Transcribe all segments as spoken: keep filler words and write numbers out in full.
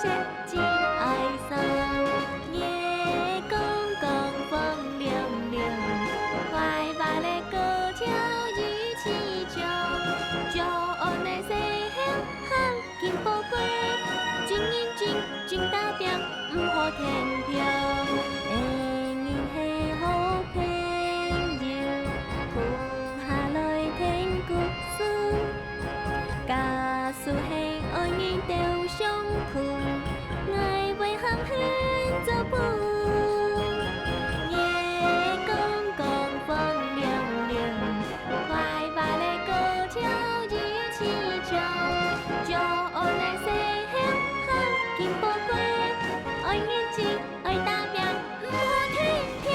真哀傷。月光光，風涼涼，快活个過跳一起唱。早安个細漢，行緊寶貴，真認真，真打拚，毋好天光。 係好朋友，共下來聽故事。假使係愛人鬥相共，𠊎會喊你做伴。月光光，風涼涼，快活个過跳一起唱。早安个細漢，行緊寶貴，愛認真，愛打拚，毋好天光。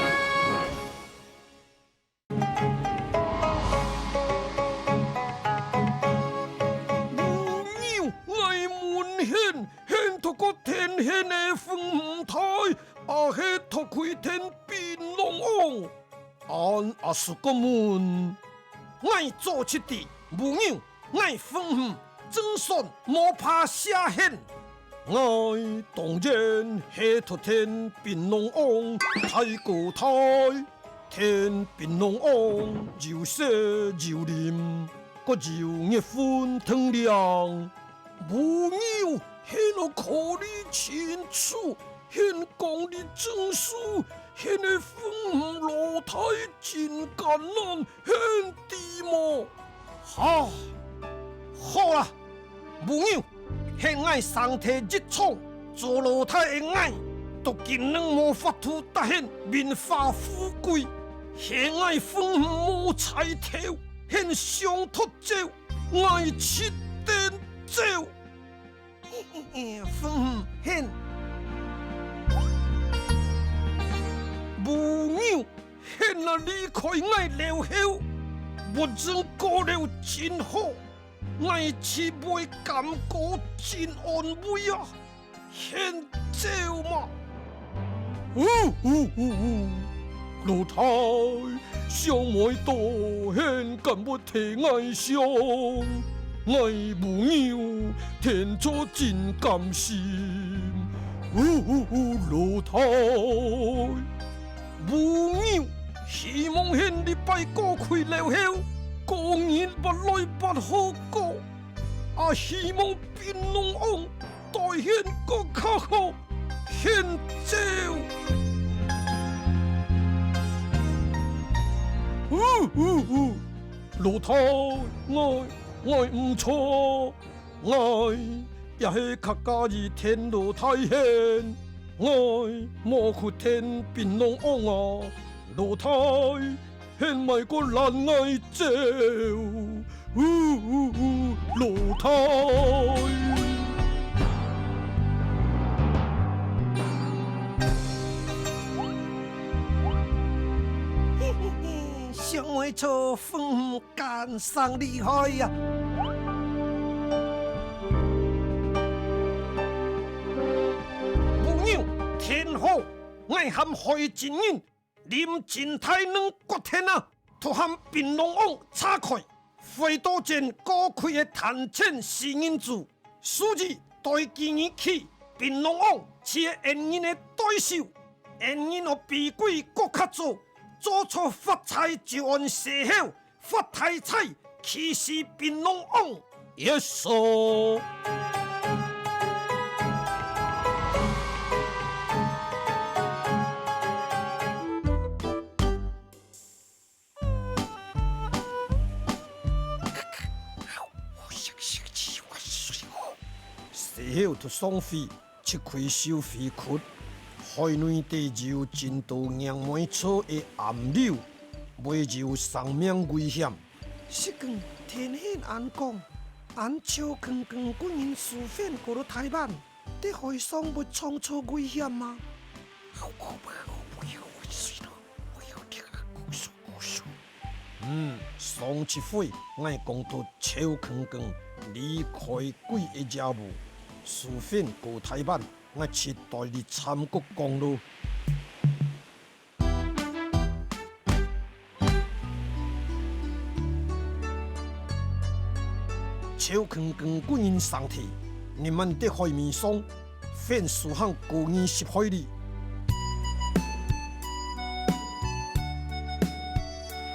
牛，𠊎問你，你讀過天頂个粉紅台，抑係讀過天頂龍王？恁阿叔个問，𠊎做得知，無牛，𠊎粉紅，正算無怕射現。𠊎當然係讀天頂龍王大哥大。 天頂龍王有色有靈，閣有月份天亮。無牛，你可知清楚，你講得正事，你个粉紅老弟真艱難，你知無？ 好，好啦，無牛，係𠊎生忒一場，做老弟个𠊎，到今攏無法度達成榮華富貴，係𠊎粉紅無彩頭，你想脫走，𠊎七等走。 粉紅，你無牛，你若離開𠊎了後，無人過了真好，𠊎就會感覺真安慰啊！你走嘛！ 嗚嗚嗚嗚，老弟，想毋到你敢會替𠊎想，𠊎無牛，天助真甘心。嗚嗚嗚，老弟，無牛，希望你這擺過去了後，過日越來越好過，啊，希望檳榔王 待你過較好，你走。嗚嗚嗚，老弟，𠊎，𠊎毋錯，𠊎也係客家人天老弟你，𠊎無去天檳榔王啊，老弟。 你莫過攔𠊎走，嗚嗚嗚，老弟。嘿嘿嘿，想毋到粉紅敢生厲害呀！無牛，天好，𠊎喊海神人 林真大兩國天啊，都喊檳榔王拆開，回到前過去个壇前四人組，所以對今日起，檳榔王就係恩人个對手，恩人个比鬼閣較早，做錯發財就按時候， 發大財，氣死檳榔王。Yes sir。時候就上飛， 七開收飛窟，海內底有真多靚妹坐个暗流，會有生命危險。實梗，天氣恁講，恁潮坑坑个人疏遠過到台灣，在海上會創造危險嗎？ 嗯，上一回𠊎講到潮坑坑離開鬼个業務，事發過台灣，𠊎就代理參閣講囉。潮坑坑个人生忒，人們在海面上粉絲行故意失害你。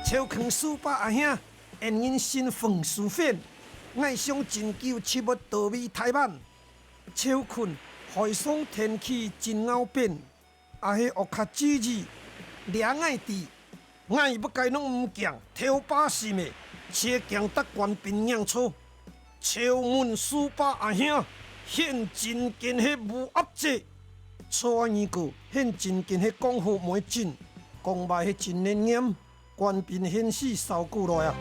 超強super阿兄，恩人新粉絲粉，𠊎想真久試無到位台灣。超近，海上天氣真敖變，也係屋下姊姊，掠𠊎知，𠊎不該攏毋驚頭巴心个，只驚得官兵認錯。 超門super阿兄，現真經係烏鴉嘴。錯啊，你哥，現真經係講好毋會真，講歹係真靈驗，官兵現時掃過來啊！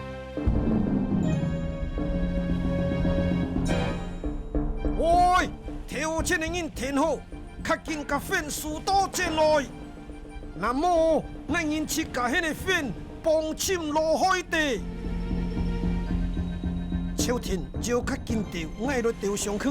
喂，頭前个人聽好，較緊甲粉絲倒轉來！ 若無，𠊎人自家現个粉，幫尋落海底。朝廷就較緊兜，𠊎來兜上去。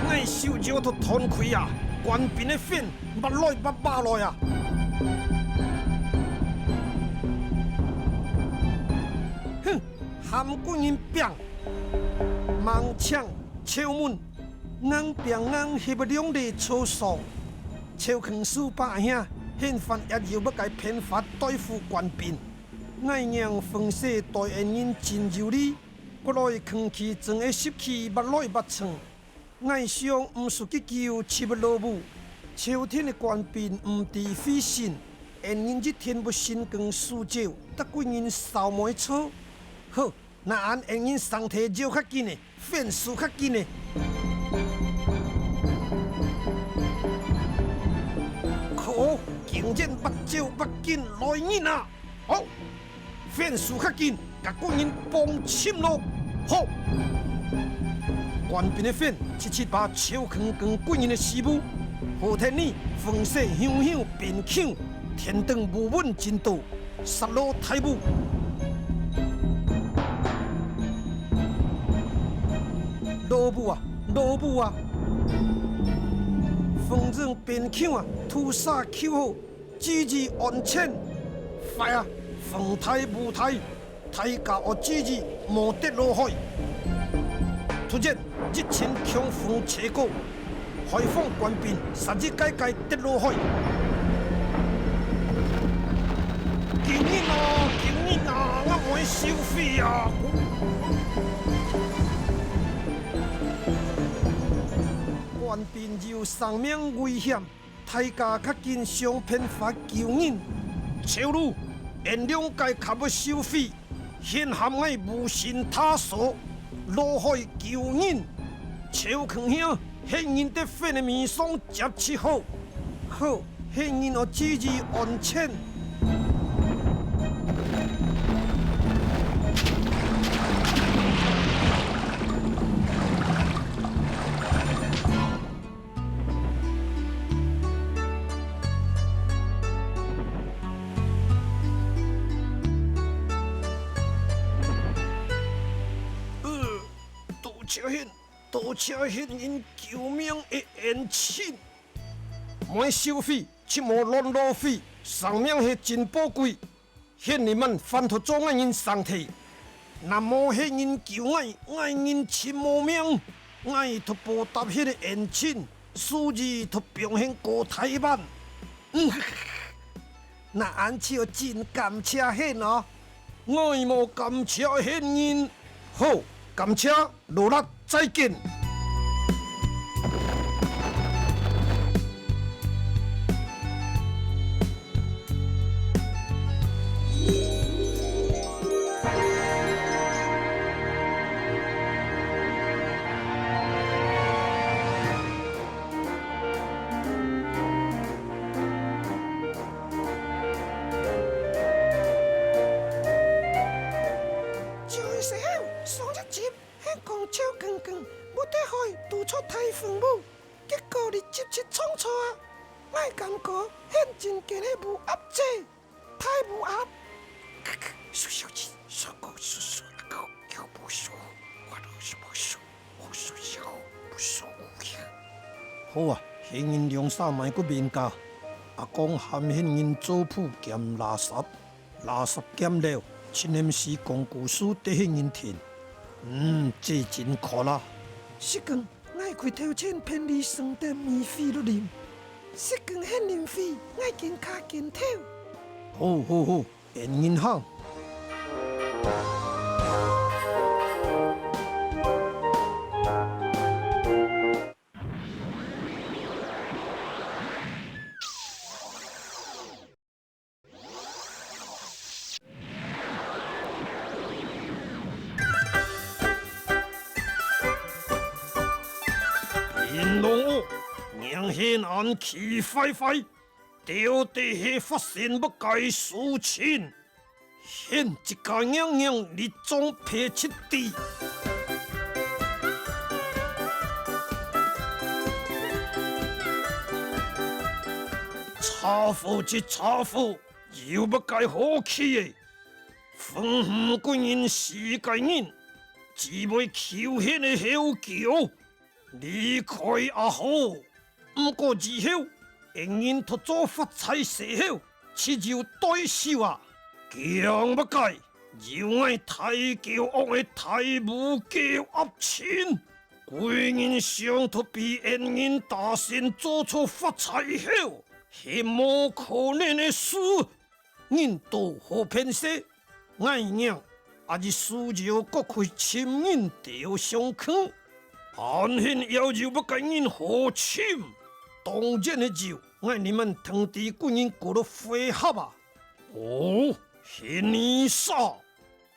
𠊎手就要斷開啊，官兵个粉，拔來拔拔來啊！哼！ 喊官人拚，猛請超門，硬拚硬翕兩个粗爽。超強super兄，現番也有麼个辦法對付官兵。𠊎仰風勢對恩人真有利，過來空氣真个濕氣，拔來拔長。 𠊎想毋使幾久就會落雨，朝廷个官兵毋知灰心，恩人一定會心梗輸走，得軍人掃尾錯。好，那恁恩人上體就較緊呢，粉絲較緊呢。可惡，竟然目睭目緊來人啊！好！ 粉絲較緊，甲軍人幫尋咯。好！官兵个粉，直直把超強光軍人个屎朏，好天呢，風勢咻咻變強，天頂烏雲真多，煞落大霧。落雨啊，落雨啊！風陣變強啊，土沙坵好， 姊姊安全。壞啊，風大雨大，大家愛注意莫跌落海。突然，一陣強風吹過，海防官兵煞一个个跌落海。救命啊！救命啊！𠊎妹小飛啊！官兵有生命危險， 大家較緊想辦法救人。小路，𫣆兩个較會小飛，先喊𠊎無心他所，落海救人。超強兄，喊人在粉个面上接就好。好，喊人愛注意安全。 呃，多謝喊，多謝喊人救命个恩情。莫小飛，切莫亂浪費，生命係真寶貴。 喊你們反倒做𠊎人上體。若無喊人救𠊎，𠊎人盡無命。𠊎就報答喊个恩情，所以就放喊過台灣。嗯，那恁就真感謝喊哦。𠊎無感謝喊人。好，感謝。 勞力，再見。就係時候上一集 喊講超光光，無得海堵著大風雨，結果你集集創錯啊！𠊎感覺喊真經係烏鴉嘴，大烏鴉。小小姐，說個叔叔，狗狗不說，我都是不說，我說小，不說無影。好啊，喊人兩儕莫過冤家，阿公喊喊人做仆兼垃圾。垃圾減了，盡臨時講故事得歇人聽。嗯，這真可啦。失敬，𠊎開頭前便利商店免費落啉。失敬，現啉費，𠊎肩胛肩頭。好，好，好， 𫣆人行。玲珑哦，娘現恁奇壞壞， 到底係發生麼个事情？現一家娘娘立正排直直。車禍就車禍，有麼个好氣个？分毋過人死个人，只會求現个後叫。 離開也好，毋過以後，𫣆人討做發財時候，就有對手啊！驚麼个？有𠊎大狗王个大烏狗壓陣，歸人想討比𫣆人大先做出發財後，係無可能个事。 人多好騙勢，𠊎娘也一時又過去尋人鬥相共，還係要有麼个人好尋，當然係有𠊎這滿堂弟个人過來會合啊！哦，係你啥？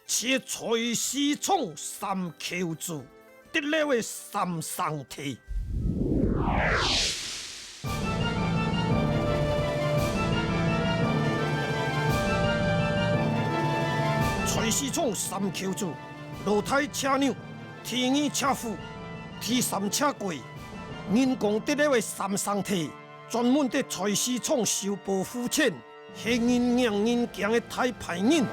這菜市場三口子， 得了个三兄弟。菜市場三口子，老大車牛，第二車夫，第三車鬼。人講得了个三兄弟， 專門在菜市場收保護錢，係人驚人驚个大牌人。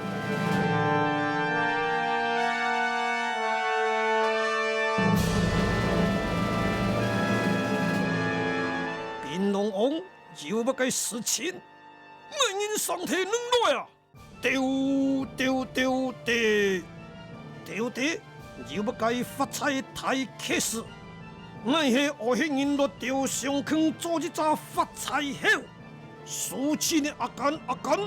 玲珑王，有麼个事情？麼人三弟恁來啊？ 丟，丟，丟，丟。到底有麼个發財大吉事？𠊎係愛歇人來鬥相共做一隻發財猴，輸錢个阿甘，阿甘。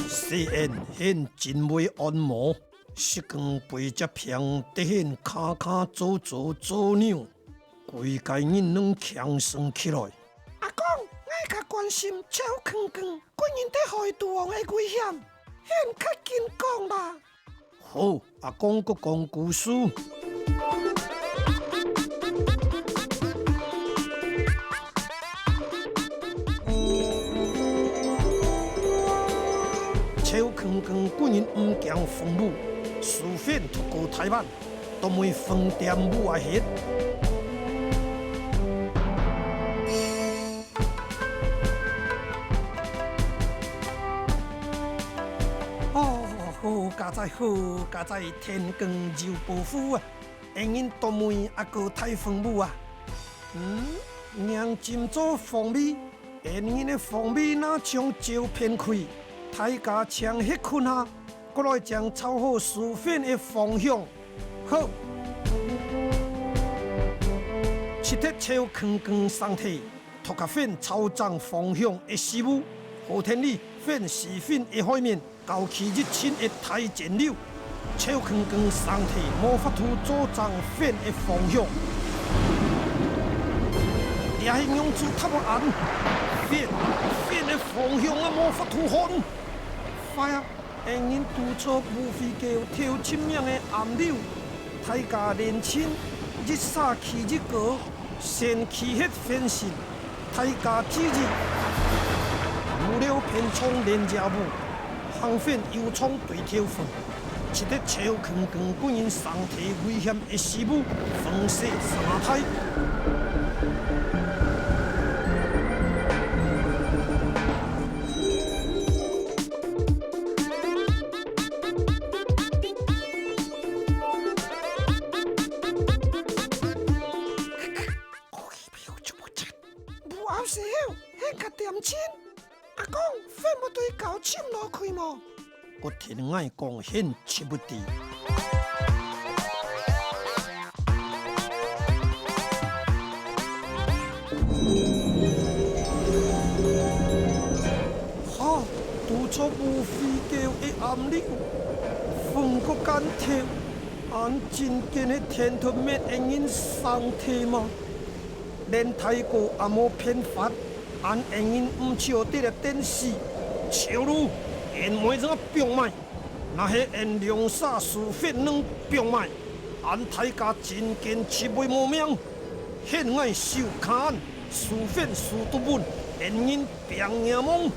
雖然現真會按摩，食光背脊病得現卡卡做做做扭，歸个人攏輕鬆起來。阿公，𠊎較關心趙康康，個人在海肚王个危險，現較緊講啦。 好，阿公个講故事。趙康康個人毋驚風雨，事先渡過臺灣，到尾風恬雨啊歇。 哦，好佳哉，好佳哉，天光有保護啊！𫣆人到尾啊過大風雨啊！嗯，仰恁做防備，𫣆人个防備哪像照片開，大家請歇睏下，過來正抄好事先个方向。好，值得趙康康上體。 托較遠操正方向个時務，好天哩，遠時分个海面，搞起一陣个大箭流。趙康康上體無法度做正遠个方向。這係仰子忒暗，遠，遠个方向啊無法度看。壞啊！ 𫣆人堵著烏飛狗頭出名个暗流，大家練親，一儕企一个，先企歇分神，大家注意，無料偏撞連隻舞，行遠又撞對頭風，值得趙康康個人上體危險个時務，風勢三大。阿公，粉末對狗銃落去無？ 我聽𠊎講，現在毋知。哈，堵著無飛狗个頷溜，風過乾透，恁真經係天堂滅恩人生體嗎？連大哥也無辦法，恁恩人毋就得了等死。走路，恩愛正放埋。 若係恩兩儕輸粉兩放埋，恁大家真經就會無命。現𠊎手鉸，輸粉輸到穩，恩人拚命亡。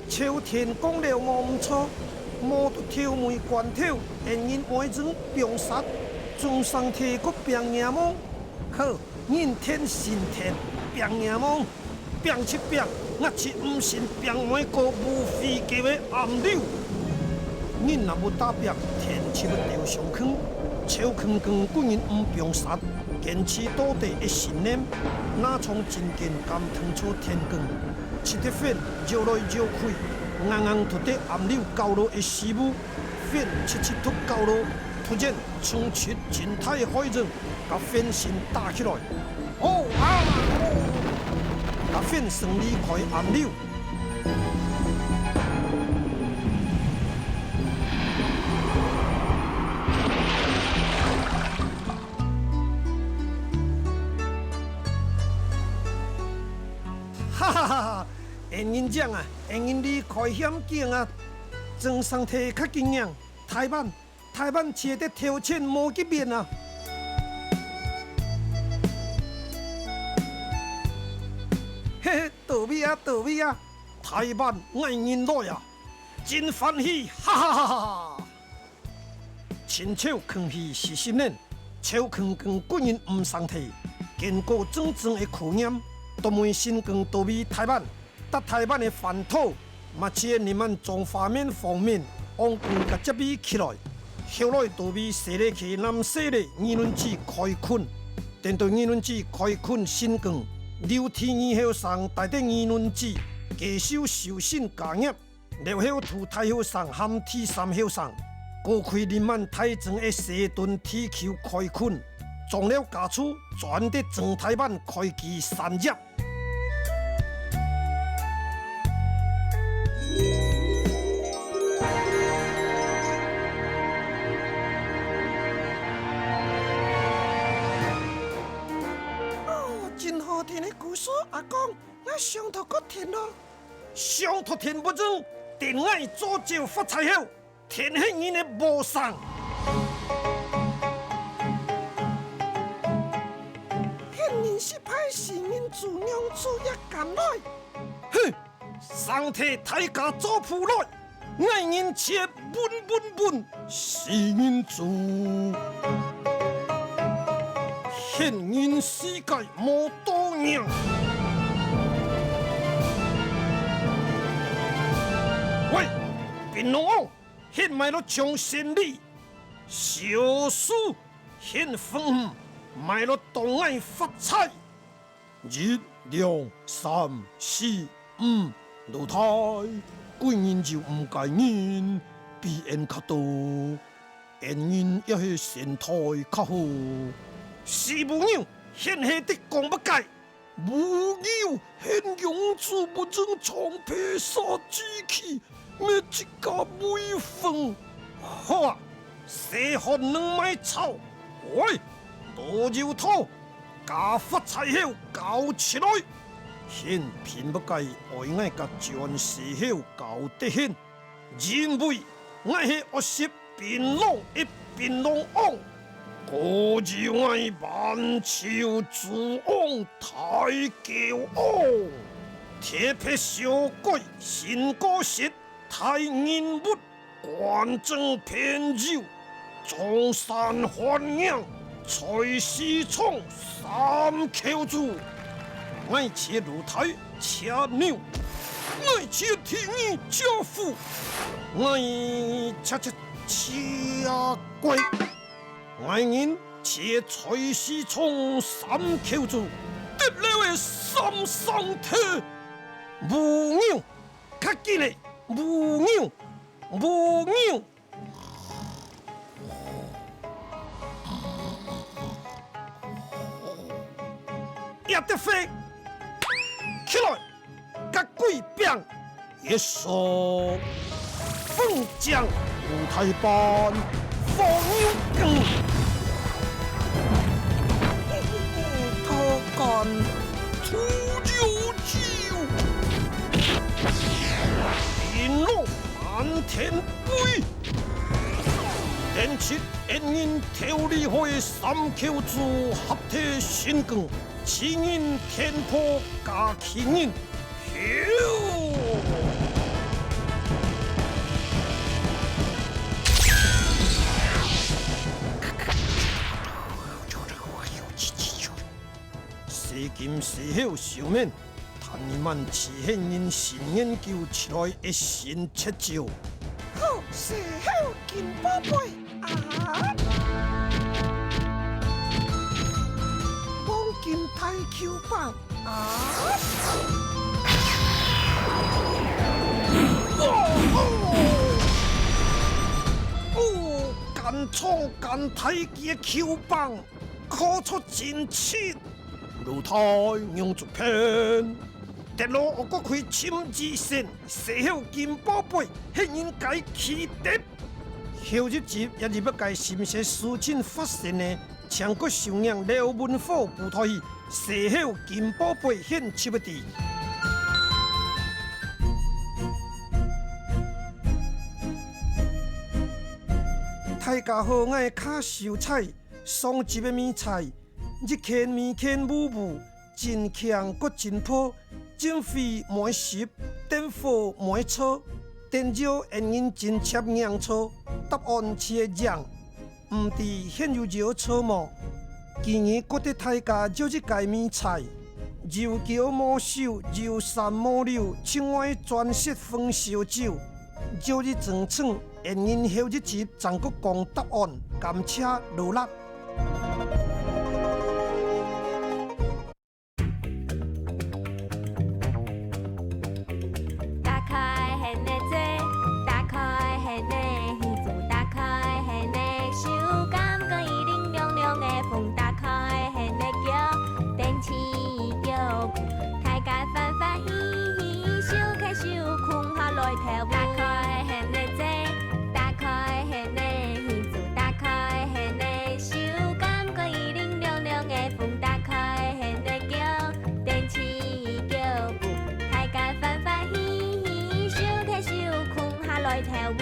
朝天講了無毋著，無到頭尾關頭，恩人愛正放煞，眾生體過拚命亡。好， 人天神天，拚命亡，拚就拚，𠊎就毋信拚毋過無飛狗个頷溜。人若無打拚，天就會掉上去。朝廷官人毋放煞，堅持到底个信念，哪像真經敢聽從天光？七滴粉搖來搖去，硬硬堵得頷溜角落个屎朏，粉七七突角落，突然衝出真大海浪， 甲粉身打起來。哦啊！哦！甲粉身離開頷溜。哈哈哈哈！恩人靚啊，恩人離開險境啊！眾生體較緊仰，大慢， 大慢就得頭前無幾遠啊！嘿嘿，到位啊，到位啊！大慢，𠊎人來啊！真歡喜，哈哈哈哈哈！清朝康熙四十年，朝廷官人毋生體，經過真正个考驗，都問新官到位大慢。 搭大慢个反討，嘛就人滿中華面方面，往光甲接位起來。後來都被西里去南西里議論子開墾，等到議論子開墾新光，留第二後生帶得議論子，繼續修身家業，了後渡大後生和第三後生，過去人滿大庄个西屯地區開墾，莊了家畜，轉得莊大慢開枝散葉。 哦，真好聽个故事，阿公，𠊎想讀過天咯。想讀天不正，等𠊎做朝發財後， 天係人个無生。騙人失敗，死人豬娘豬也敢來。哼，生體大家做仆來，𠊎人切穩穩穩，死人豬，騙人世界無多贏。喂，檳榔王！ 現買落搶先禮，小事，現分你買落當𠊎發財。一、兩、三、四、五，老弟，貴人有五個人，比恩較多，恩人也係先退較好。死母娘，現係在講麼个？ 無有，現養豬不正長被殺之期，滅一家為分。好啊，細漢能賣草，喂，老油頭，加發財後交出來。現憑麼个愛𠊎甲轉世後交得現？ 因為𠊎係惡食檳榔个檳榔王，故有𠊎滿洲諸王大狗王，特別小鬼新過食大人物，官正朋友， 中山歡迎，菜市場三口豬，𠊎切驢蹄，切牛，𠊎切第二隻虎，𠊎切切切鬼，𠊎人切菜市場三口豬，得了个三牲體，母牛、緊个，母牛，母牛。也得飛，起來，甲鬼拚，一手風將舞台班，放牛梗，他干土有救。 天落滿天飛。頂七，恩人頭裡會三口子合體神功，七人天破加七人。咻！西金西後小面， 但你們自然人神研究出來个新絕招。好，西後金寶貝啊！黃金大球棒啊！哦，哦，哦，敢撞敢大个球棒，可出真七！ 露台用竹片，跌落我過去尋醫生，西後金寶貝，係人个奇蹟。後一集也係欲該心事事情發生呢，請各收聽劉文虎舞台劇，西後金寶貝，下集个知。大家好，𠊎係卡秀才。 上集个謎猜，一圈謎圈舞舞，真強閣真破，真飛無十，點火無著，等到恩人真接硬著，答案就係贏，毋知現有有著無？今日過得大家有一个謎猜，有橋無手，有山無路，出外專食紅燒酒。 照你準算，恩人後一集正過講答案，感謝勞力。打開你的嘴，打開你的耳朵，打開你的手，感覺一陣涼涼的風，打開你的腳，踮起腳步，大家歡歡喜喜，手牽手， 共下來跳舞。打開你的嘴，打開你的耳朵，打開你的手，感覺一陣涼涼的風，打開你的腳，踮起腳步，大家歡歡喜喜，手牽手，共下來跳舞。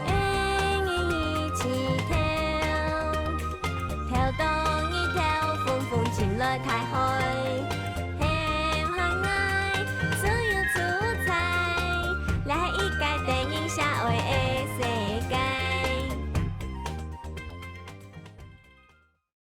欸，你一起跳，跳到日頭昏昏，進來大風